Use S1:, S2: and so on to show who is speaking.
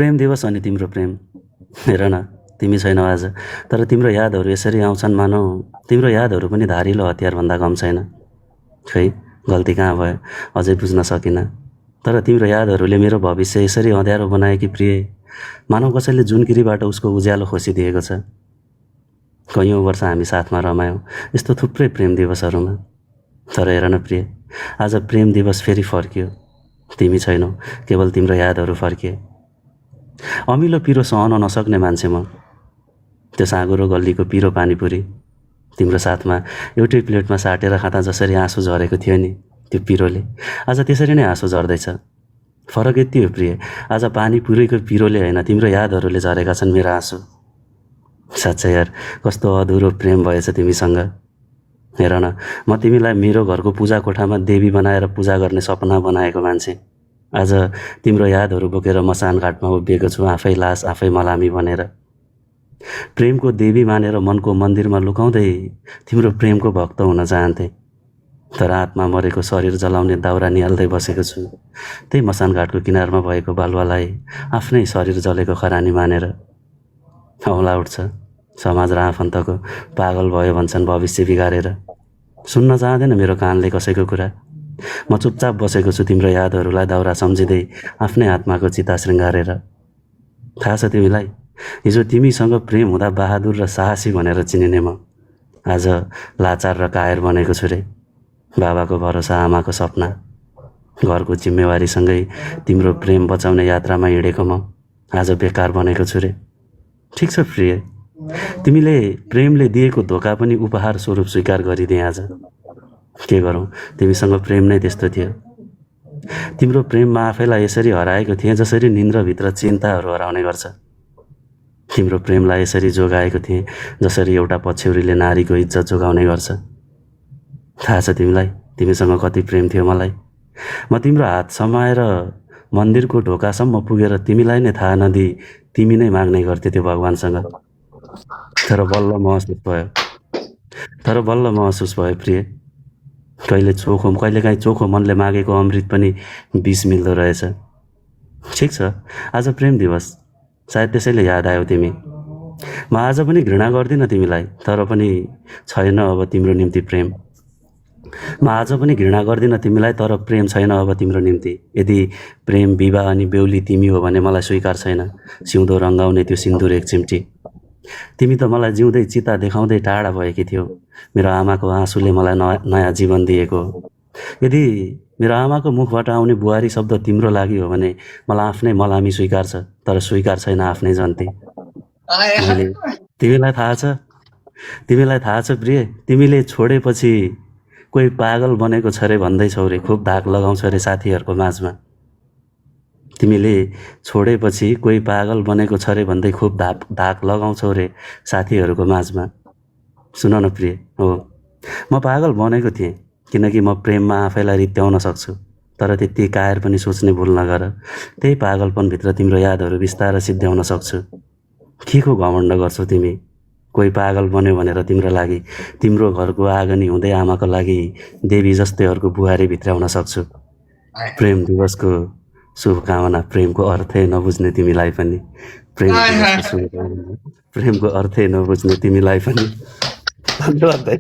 S1: प्रेम दिवस अनि तिम्रो प्रेम। हेर न, तिमी छैनौ आज, तर तिम्रो यादहरू यसरी आउँछन् मानौ तिम्रो यादहरू पनि धारिलो हतियारभन्दा कम छैन। खै गल्ती कहाँ भयो, अझै बुझ्न सकिनँ। तर तिम्रो यादहरूले मेरो भविष्य यसरी अँध्यारो बनाए कि प्रिय, मानव कसैले जुनकिरीबाट उसको उज्यालो खोसिदिएको छ। कैयौँ वर्ष हामी साथमा रमायौँ यस्तो थुप्रै प्रेम दिवसहरूमा। तर हेर न प्रिय, आज प्रेम दिवस फेरि फर्कियो। तिमी छैनौ, केवल तिम्रो यादहरू फर्किए। अमिलो पिरो सहन नसक्ने मान्छे म। त्यो साँगुरो गल्लीको पिरो पानीपुरी तिम्रो साथमा एउटै प्लेटमा साटेर खाँदा जसरी आँसु झरेको थियो नि, त्यो पिरोले आज त्यसरी नै आँसु झर्दैछ। फरक यति हो प्रिय, आज पानीपुरीको पिरोले होइन तिम्रो यादहरूले झरेका छन् मेरो आँसु। साँच्चै यार, कस्तो अधुरो प्रेम भएछ तिमीसँग। हेर न, म तिमीलाई मेरो घरको पूजा कोठामा देवी बनाएर पूजा गर्ने सपना बनाएको मान्छे आज तिम्रो यादहरू बोकेर मसान घाटमा उभिएको छु, आफै लास आफै मलामी बनेर। प्रेमको देवी मानेर मनको मन्दिरमा लुकाउँदै तिम्रो प्रेमको भक्त हुन चाहन्थे, तर आत्मा मरेको शरीर जलाउने दाउरा निहाल्दै बसेको छु त्यही मसान घाटको किनारमा भएको बालुवालाई आफ्नै शरीर जलेको खरानी मानेर। औँला उठ्छ समाज र आफन्तको, पागल भयो भन्छन् भविष्य बिगारेर। सुन्न चाहँदैन मेरो कानले कसैको कुरा। म चुपचाप बसेको छु तिम्रो यादहरूलाई दाउरा सम्झिँदै आफ्नै आत्माको चिता श्रृङ्गारेर। थाहा छ तिमीलाई, हिजो तिमीसँग प्रेम हुँदा बहादुर र साहसी भनेर चिनिने म आज लाचार र कायर बनेको छु रे। बाबाको भरोसा, आमाको सपना, घरको जिम्मेवारीसँगै तिम्रो प्रेम बचाउने यात्रामा हिँडेको म आज बेकार बनेको छु रे। ठिक छ प्रिय, तिमीले प्रेमले दिएको धोका पनि उपहार स्वरूप स्वीकार गरिदिए। आज के गरौँ, तिमीसँग प्रेम नै त्यस्तो थियो। तिम्रो प्रेममा आफैलाई यसरी हराएको थिएँ जसरी निन्द्रभित्र चिन्ताहरू हराउने गर्छ। तिम्रो प्रेमलाई यसरी जोगाएको थिएँ जसरी एउटा पछ्यौरीले नारीको इज्जत जोगाउने गर्छ। थाहा छ तिमीलाई, तिमीसँग कति प्रेम थियो मलाई। म तिम्रो हात समाएर मन्दिरको ढोकासम्म पुगेर तिमीलाई नै थाहा नदिई तिमी नै माग्ने गर्थ्यो त्यो भगवान्सँग। तर बल्ल महसुस भयो प्रिय, कहिलेकाहीँ चोखो मनले मागेको अमृत पनि विष मिल्दो रहेछ। ठिक छ, आज प्रेम दिवस, सायद त्यसैले याद आयो तिमी। म आज पनि घृणा गर्दिनँ तिमीलाई, तर पनि छैन अब तिम्रो निम्ति प्रेम। म आज पनि घृणा गर्दिनँ तिमीलाई, तर प्रेम छैन अब तिम्रो निम्ति। यदि प्रेम, विवाह अनि बेहुली तिमी हो भने मलाई स्वीकार छैन सिउँदो रङ्गाउने त्यो सिन्दुर एक चिम्टी। तिमी त मलाई जिउँदै चिता देखाउँदै टाढा भएकी थियौ। मेरो आमाको आँसुले मलाई नयाँ जीवन दिएको। यदि मेरो आमाको मुखबाट आउने बुहारी शब्द तिम्रो लागि हो भने मलाई आफ्नै मलामी स्वीकार छ, तर स्वीकार छैन आफ्नै जन्ती। तिमीलाई थाहा छ प्रिय, तिमीले छोडेपछि कोही पागल बनेको छ रे भन्दैछौ रे, खुब धाक लगाउँछ रे साथीहरूको माझमा। तिमीले छोडेपछि कोही पागल बनेको छ रे भन्दै खुब धाक लगाउँछौ रे साथीहरूको माझमा। सुन न प्रिय, हो म पागल बनेको थिएँ किनकि म प्रेममा आफैलाई रित्याउन सक्छु, तर त्यति कायर पनि सोच्ने भुल नगर। त्यही पागलपनभित्र तिम्रो यादहरू बिस्तारै सिद्ध्याउन सक्छु। के को घमण्ड गर्छौ तिमी? कोही पागल बन्यो भनेर तिम्रो लागि, तिम्रो घरको आँगनी हुँदै आमाको लागि देवी जस्तैहरूको बुहारी भित्राउन सक्छु। प्रेम दिवसको शुभकामना। प्रेमको अर्थै नबुझ्ने तिमीलाई पनि, प्रेमको अर्थै नबुझ्ने तिमीलाई पनि। धन्यवाद भाइ।